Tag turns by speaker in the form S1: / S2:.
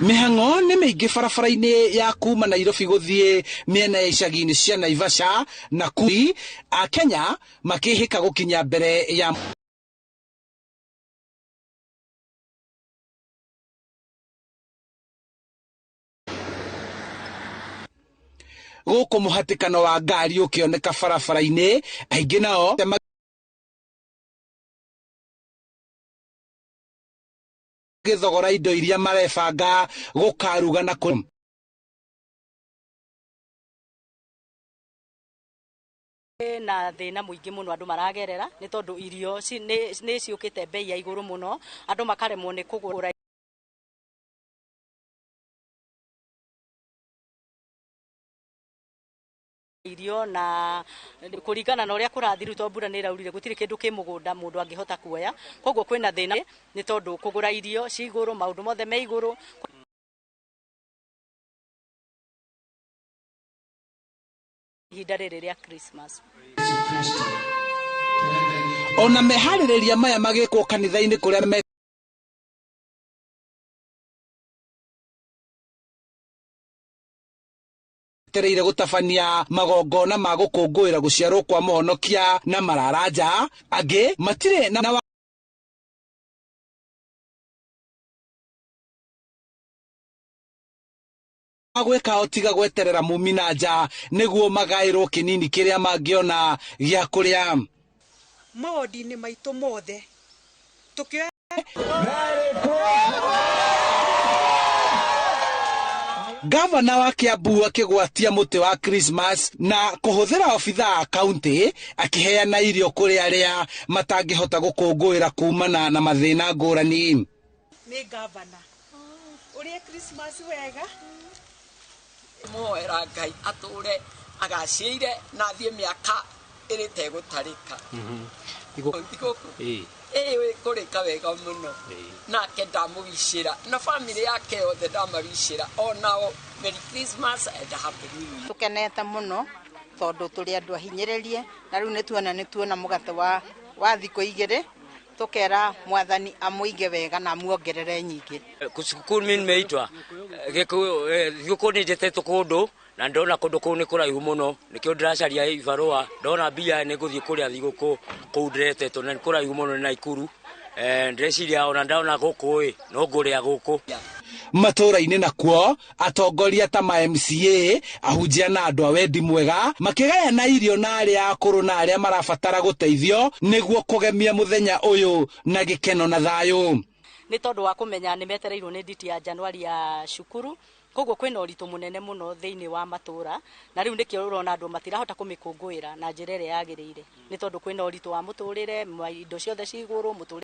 S1: Mĩhang'o nĩ mĩingĩ barabara-inĩ ya kuma Nairobi gũthiĩ mĩena ya icagi-inĩ cia Naivasha na Nakuru, Akenya makĩhĩka gũkinya mbere ya gũkũ mũhatĩkano wa ngari ũkĩoneka barabara-inĩ, aingĩ nao magĩthogora indo iria marebanga gũkaruga na kũ
S2: Na thĩna mũingĩ mũno andũ maragerera nĩ tondũ irio nĩ ciũkĩte bei ya igũrũ mũno, andũ makaremwo nĩ kũgũra irio, na kũringana na ũrĩa kũrathiĩ rĩu, tondũ mbura nĩ ĩraurire, gũtirĩ kĩndũ kĩ mũgũnda mũndũ angĩhota kuoya. Koguo kwĩna thĩna nĩ tondũ kũgũra irio ci igũrũ, maũndũ mothe me igũrũ. Ihinda rĩrĩ rĩa Christmas.
S1: Ona meharĩrĩria maya magĩkwo kanitha-inĩ kũrĩa metereire gũtabania magongona ma gũkũngũĩra gũciarwo kwa mũhonokia na mararanja, angĩ matirĩ na gwĩka o tiga gweterera mumi na nja nĩguo magaĩrwo kĩnini kĩrĩa mangĩona gĩa kũrĩa.
S3: Mawodi-inĩ maitũ mothe tũkĩoya
S1: Gavana wa Kiambu akĩgwatia mũtĩ wa Christmas na kũhũthĩra obithaa a kaunti akĩheana irio kũrĩ arĩa matangĩhota gũkũngũĩra kumana na mathĩna ngũrani.
S3: Nĩ gavana ũrĩe Christmas wega.
S4: Muhoera Ngai atũre agacĩire na athiĩ mĩaka ĩrĩ tegũtarĩka thigũkũ ĩĩ kũrĩka wega mũno. Nake ndamũwicĩra na bamĩrĩ yake yothe, ndamawicĩra onao Merry Christmas and Happy New Year.
S5: Tukenete mũno tondũ tũrĩ andũ ahinyĩrĩrie, na rĩu nĩ tuona mũgate wa thikũ 2. Tũkera Mwathani amũige wega na amuongerere nyingĩ.
S6: Cukuru mimi nimeitwa thigũkũ nĩ njĩtĩtwo kũndũ na ndona kũndũ kũu nĩ kũraihu mũno, nĩkĩo ndĩracaria ibarũa. Ndona mbia nĩ ngũthiĩ kũrĩa thigũkũ kũu ndĩretetwo, na nĩ kũraihu mũno, nĩ Naikuru. Ndĩreciria ona ndona gũkũ ĩ no ngũrĩa gũkũ.
S1: Matũũra-inĩ nakuo atongoria ta ma MCA, ahunjia na andũ a wendi mwega makĩgayana irio na arĩa akũrũ na arĩa marabatara gũteithio nĩguo kũgemia mũthenya ũyũ na gĩkeno na thayũ.
S2: Nĩ tondũ wa kũmenya nĩ metereirwo nĩ nditi ya Januari ya cukuru, koguo kwĩna ũritũ mũnene mũno thĩinĩ wa matũra, na rĩu nĩkĩo ũrona andũ matirahota kũmĩkũngũĩra na njĩra ĩrĩa yagĩrĩire, nĩ tondũ kwĩna ũritũ wa mũtũrĩre, indo ciothe ci igũrũ mũtũrĩre.